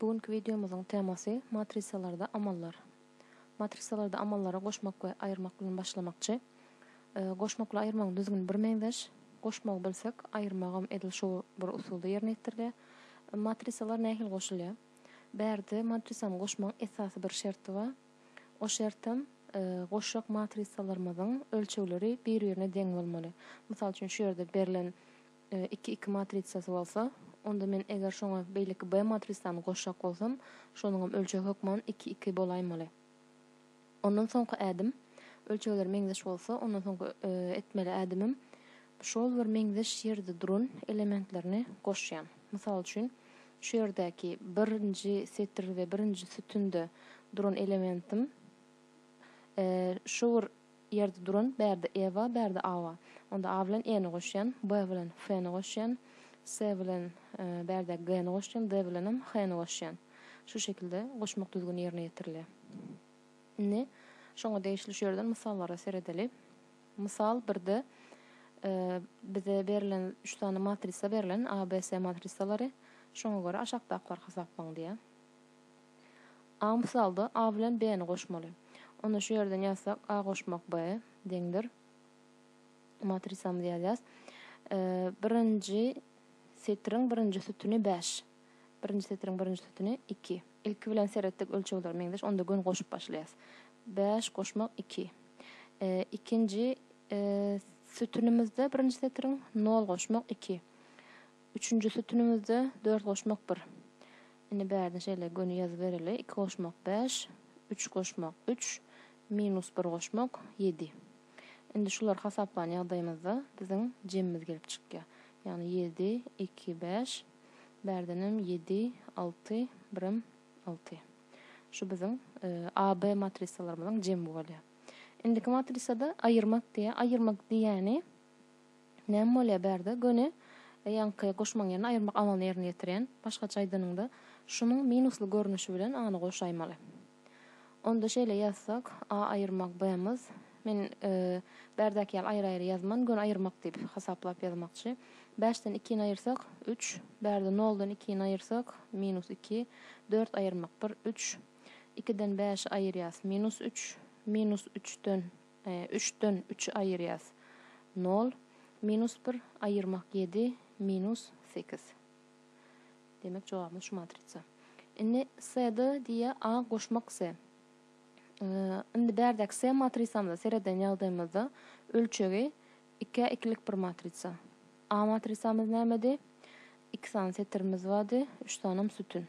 Bu günki wideomyzyň temasy matrisalarda amallar. Matrisalarda amallary goşmak we aýyrmak bilen başlamakçy. Goşmak bilen aýyrmagyň düzgüni birmeňzeş. Goşmagy bilsek, aýyrmagam edil şu bir usulda ýerine ýetirilýär. Matrisalar nähili goşulýar? Bärde matrisany goşmagyň esasy bir şerti bar. O şertem goşjak matrisalarymyzyň ölçegleri bir-birine deň bolmaly. Mysal üçin, şu ýerde berlen 2 2 matrisasy bolsa, onda men eger şoňa beýleki B matrisany goşjak bolsam, şonuňam ölçegi hökman 2 2 bolaýmaly. Ondan soňky ädim, ölçegleri meňzeş bolsa, ondan soňky etmeli ädimim şol bir meňzeş ýerde duran elementlerini goşýan. Mysal üçin, şu ýerdäki birinji setir we birinji sütünde duran elementim şu bir ýerde duran bärde E bar, bärde A bar. Onda A bilen E-ni goşýan, B bilen F-ni goşýan, S bilen bärdäki G-ni goşýan, D bilenem H-ni goşýan. Şu şekilde goşmak düzgüni ýerine ýetirilýär. Indi şoňa degişli şu ýerden mysallara seredeli. Mysal birde bize berlen üç sany matrisa berlen, A, B, S matrisalary. Şoňa görä aşakdakylary hasaplaň diýýär. A mysalda A bilen B-ni goşmaly. Onda şu ýerden ýazsak A goşmak B deňdir. Matrisamyzy ýazýas. Birinji setiriň birinji sütüni 5. Birinji setiriň birinji sütüni 2. Ilki bilen seretdik ölçegler meňzeş, onda göni goşup başlaýas. 5 goşmak 2. Ikinji sütünimizde birinji setiriň 0 goşmak 2. Üçünji sütünimizde 4 goşmak 1. Indi bärde şeýle göni ýazybereli, 2 goşmak 5, 3 goşmak 3, minus 1 goşmak 7. Indi şulary hasaplan ýagdaýymyzda biziň jemimiz gelip çykýar. Ýagny 7, 2, 5, bärdenem 7, 6, birem 6. Şu biziň AB matrisalarymyzyň jemi bolýar. Indiki matrisada aýyrmak diýýär. Aýyrmak diýýäni Näme bolýar bärde? Göni ýaňky goşmaň ýerine aýyrmak amalyny ýerine ýetirýän. Başgaça aýdanyňda, şunuň minusly görnüşi bilen A-ny goşaýmaly. Onda şeýle ýazsak, A aýyrmak B-miz, men bärdäki ýaly aýry-aýry ýazman, göni aýyrmak diýip hasaplap ýazmakçy. Bäşden ikini aýyrsak, üç, bärde noldan ikini aýyrsak, minus iki, dört aýyrmak bir, üç, ikiden bäşi aýyrýas, minus üç, minus üçden Üçden üçi aýyrýas. Nol, minus bir, aýyrmak ýedi, minus sekiz. Diýmek jogabymyz şu matrica. Indi S-de diýýär A goşmak S. Indi bärdäki S matrisamyza sereden ýagdaýymyzda ölçegi ikä ikilik bir matrica. A matrisamyz nämedi? Iki sany setirimiz bardy, üç sanam sütün.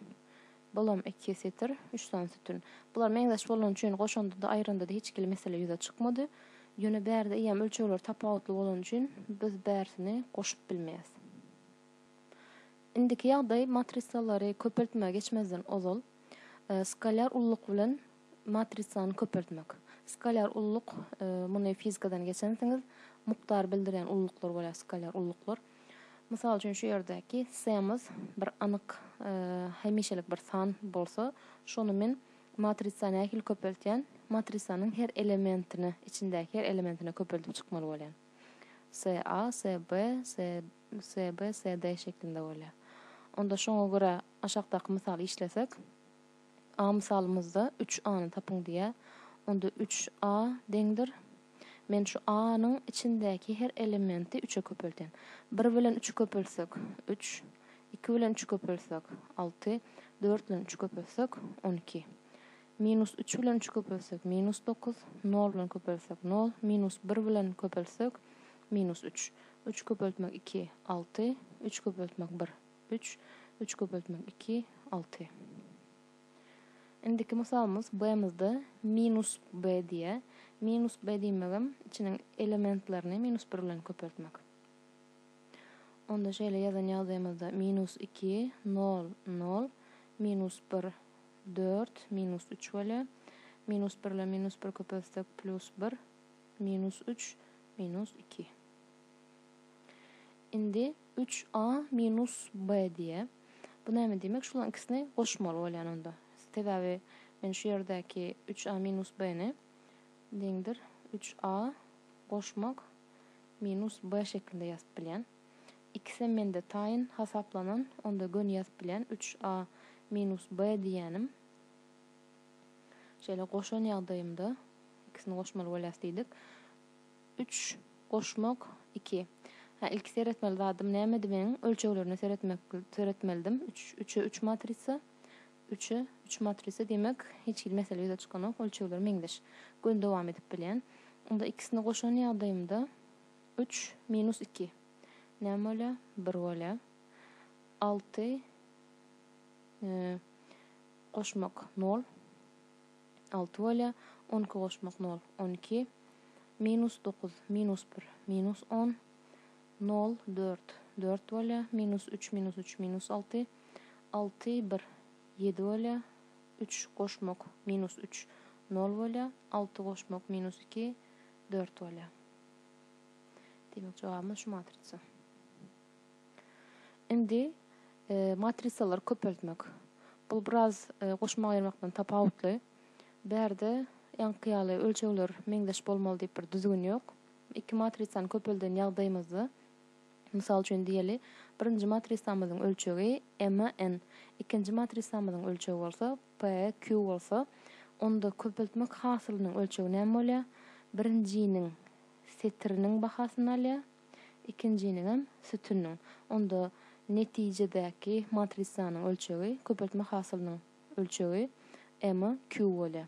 Bulam iki setir, üç sany sütün. Bular meňzeş bolany üçin goşanda-da, aýranda-da hiç hili mesele ýüze çykmady. Ýöne bärde eýýäm ölçegler tapawutly bolany üçin biz bärsini goşup bilmeýäs. Indiki ýagdaý matrisalary köpeltmäge geçmezden ozal skalýar ululyk bilen matrisany köpeltmek. Skalýar ululyk, muny fizikadan geçensiňiz, mukdar bildirýän ululyklar bolýar skalýar ululyklar. Mysal üçin, şu ýerdäki S-miz bir anyk hemişelik bir san bolsa, şony men matrisa nähili köpeltýän? Matrisanyň her elementine, içindäki her elementine köpeldip çykmaly bolýan. SA, SB, S, SB, SD şeklinde bolýar. Onda şoňa görä aşakdaky mysaly işlesek, A mysalymyzda üç A-ny tapyň diýýär. Onda üç A deňdir. Men şu A-nyň içindäki her elementi üçe köpeltýän. Bir bilen üçi köpeltsek, üç, iki bilen üçi köpeltsek, alty, dört bilen üçi köpeltsek, 12. Minus üç bilen üçi köpeltsek, minus dokuz, nol bilen köpeltsek, nol, minus bir bilen köpeltsek, minus üç. Üç köpeltmek iki, alty, üç köpeltmek bir, Üç, üç köpeltmek iki, alty. Indiki mysalymyz B-mizde minus B diýýär. Minus B diýmegem içiniň elementlerini minus bir bilen köpeltmek. Onda şeýle ýazan ýagdaýymyzda minus iki, nol, nol, minus bir, dört, minus üç bolýar. Minus bir bilen minus bir köpeltsek plus bir, minus üç, minus iki. Indi üç A minus B diýýär. Bu näme diýmek? Şularyň ikisini goşmaly bolýan onda. Sebäbi men şu ýerdäki üç A minus B-ni deňdir üç A goşmak minus B şeklinde ýazyp bilýän. Ikisem mende taýyn hasaplanan, onda göni ýazyp bilýän. Üç A. minus B diýýänim. Şeýle goşan ýagdaýymda ikisini goşmaly bolýas diýdik. Üç goşmak iki. Hä, ilki seretmeli zadym nämedi meniň? Ölçeglerine seretmek seretmelidim. Üç, üçe üç matrisa. Üçe üç matrisa diýmek, hiç hili mesele ýüze çykanok, ölçegleri meňzeş. Göni dowam edip bilýän. Onda ikisini goşan ýagdaýymda üç minus iki. Näme bolýar? Bir bolýar. Alty goşmak nol. Alty bolýar. 12 goşmak nol, 12. Minus dokuz, minus bir, minus on. Nol, dört, dört bolýar. Minus üç, minus üç, minus alty. Alty, bir, ýedi bolýar. Üç goşmak minus üç, nol bolýar. Alty goşmak minus iki, dört bolýar. Diýmek, jogabymyz şu matrisa. Indi matrisalary köpeltmek. Bu biraz goşma aýyrmakdan tapawutly. Bärde ýaňky ýaly ölçegler meňzeş bolmaly diýip bir düzgün ýok. Iki matrisany köpelden ýagdaýymyzda, mysal üçin diýeli, birinji matrisamyzyň ölçegi M N, ikinji matrisamyzyň ölçegi bolsa P Q bolsa, onda köpeltmek hasylynyň ölçegi näme bolýar? Birinjiniň setiriniň bahasyny alýar, ikinjiniňem sütüniniň. Onda netijedäki matrisanyň ölçegi köpeltme hasylynyň ölçegi M Q bolýar.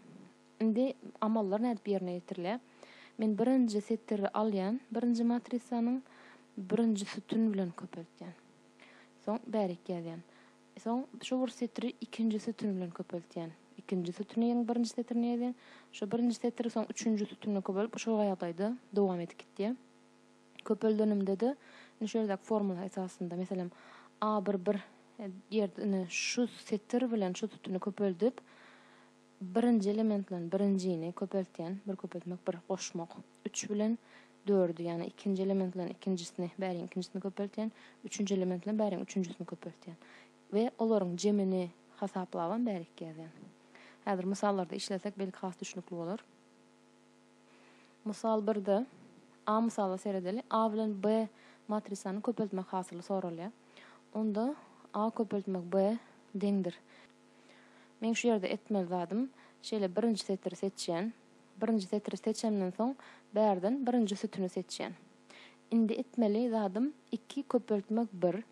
Indi amallar nädip ýerine ýetirilýär? Men birinji setiri alýan, birinji matrisanyň birinji sütün bilen köpeltýän. Soň bärik ýazýan. Soň şu bir setiri ikinji sütün bilen köpeltýän. Ikinji sütüniň birinji setirini ýazýan. Şu birinji setiri soň üçünji sütün bilen köpelip, şol ýagdaýda dowam edip gitýär. Köpeldenimde-de indi şu ýerdäki formula esasynda, meselem, A bir bir ýerde ine şu setir bilen şu sütüni köpeldip, birinji element bilen birinjini köpeltýän, bir köpeltmek, bir goşmak, üç bilen dördi, ýagny ikinji element bilen ikinjisini, bäriň ikinjisini köpeltýän, üçünji element bilen bäriň üçünjisini köpeltýän we olaryň jemini hasaplabam bärik ýazýan. Häzir mysallarda işlesek belki has düşnükli bolar. Mysal birde, A mysala seredeli. A bilen B matrisany köpeltmek hasyly soralýar. Onda A köpeltmek B deňdir. Meň şu ýerde etmeli zadym, şeýle birinji setiri seçýän. Birinji setiri seçemden soň bärden birinji sütüni seçýän. Indi etmeli zadym iki köpeltmek bir.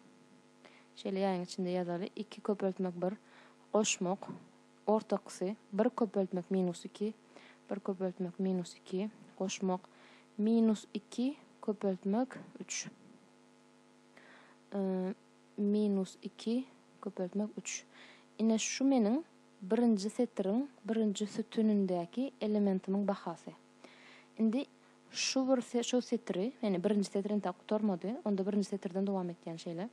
Şeýle ýaýyň içinde ýazaly, iki köpeltmek bir goşmak Ortakysy, bir köpeltmek minus iki, bir köpeltmek minus iki, goşmak, minus iki köpeltmek üç. Minus iki köpeltmek üç. Ine şu meniň birinji setiriň birinji sütünindäki elementimiň bahasy. Indi şu bir şu setiri, ýagny birinji setir entäk gutarmady, onda birinji setirden dowam etýän şeýle.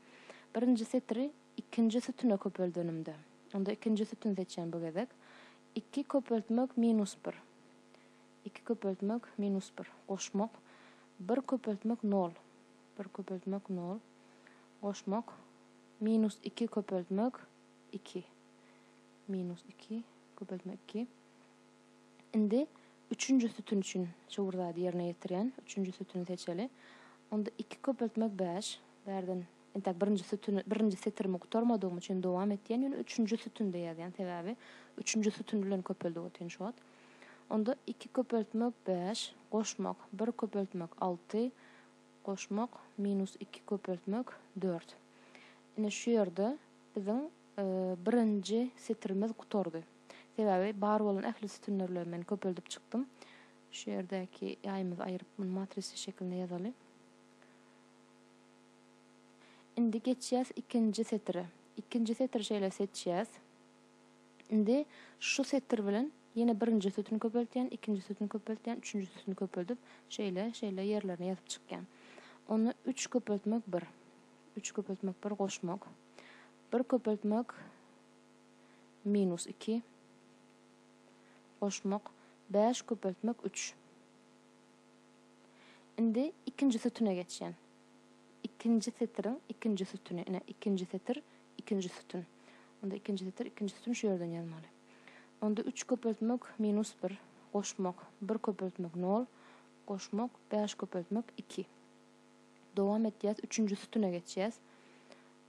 Birinji setiri Ikinji sütüne köpeldenimde, onda ikinji sütün seçýän bu gezek, iki köpeltmek minus bir, iki köpeltmek minus bir, goşmak, bir köpeltmek nol, bir köpeltmek nol, goşmak, minus iki köpeltmek iki, minus iki köpeltmek iki. Indi üçünji sütün üçin şu bir zady ýerine ýetirýän, üçünji sütüni seçeli. Onda iki köpeltmek bäş, bärden Entäk birinji sütüni, birinji setirimi gutarmadygym üçin dowam etýän, ýöne üçünji sütünde ýazýan, sebäbi üçünji sütün bilen köpeldip otyryn şu wagt. Onda iki köpeltmek bäş, goşmak, bir köpeltmek alty, goşmak, minus iki köpeltmek dört. Ine şu ýerde biziň birinji setirimiz gutardy. Sebäbi bar bolan ähli sütünler bilen men köpeldip çykdym. Şu ýerdäki ýaýymyzy aýryp, muny matrisa şekilinde ýazaly. Indi geçýäs ikinji setire. Ikinji setiri şeýle seçýäs. Indi şu setir bilen ýene birinji sütüni köpeltýän, ikinji sütüni köpeltýän, üçünji sütüni köpeldip, şeýle, şeýle ýerlerini ýazyp çykýan. Onda üç köpeltmek bir. Üç köpeltmek bir goşmak. Bir köpeltmek minus iki goşmak. Bäş köpeltmek üç. Indi ikinji sütüne geçýän. Ikinji setiriň ikinji sütüni. Ine, ikinji setir, ikinji sütün. Onda ikinji setir, ikinji sütün şu ýerden ýazmaly. Onda üç köpeltmek minus bir, goşmak, bir köpeltmek nol, goşmak, bäş köpeltmek iki. Dowam etýäs, üçünji sütüne geçýäs.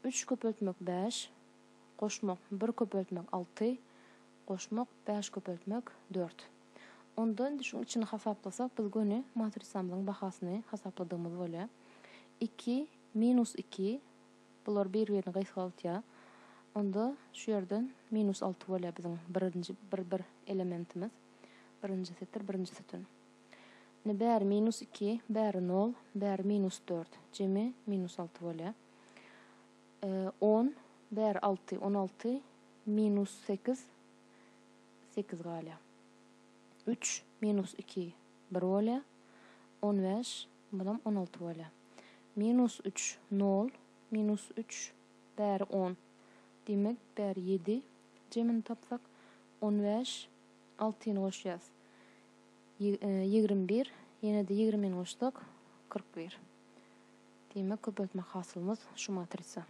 Üç köpeltmek bäş, Goşmak bir köpeltmek alty, goşmak bäş köpeltmek dört. Onda indi şuň içini hasaplasak biz göni matrisamyzyň bahasyny hasapladygymyz bolýar. Iki minus iki bular bir-birini gysgaltýar. Onda şu ýerden minus alty bolýar biziň birinji bir bir elementimiz. Birinji setir, birinji sütün. Indi bäri minus iki, bäri nol, bäri minus dört. Jemi minus alty bolýar. On, bäri alty, 16, minus sekiz, sekiz galýar. Üç, minus iki, bir bolýar. 15, bunam 16 bolýar. Minus üç, nol, minus üç, bäri on. Diýmek, bäri ýedi. Jemini tapsak, 15, altyny goşýas. 21, ýene-de ýigrimini goşsak, 41. Diýmek, köpeltmek hasylymyz şu matrisa.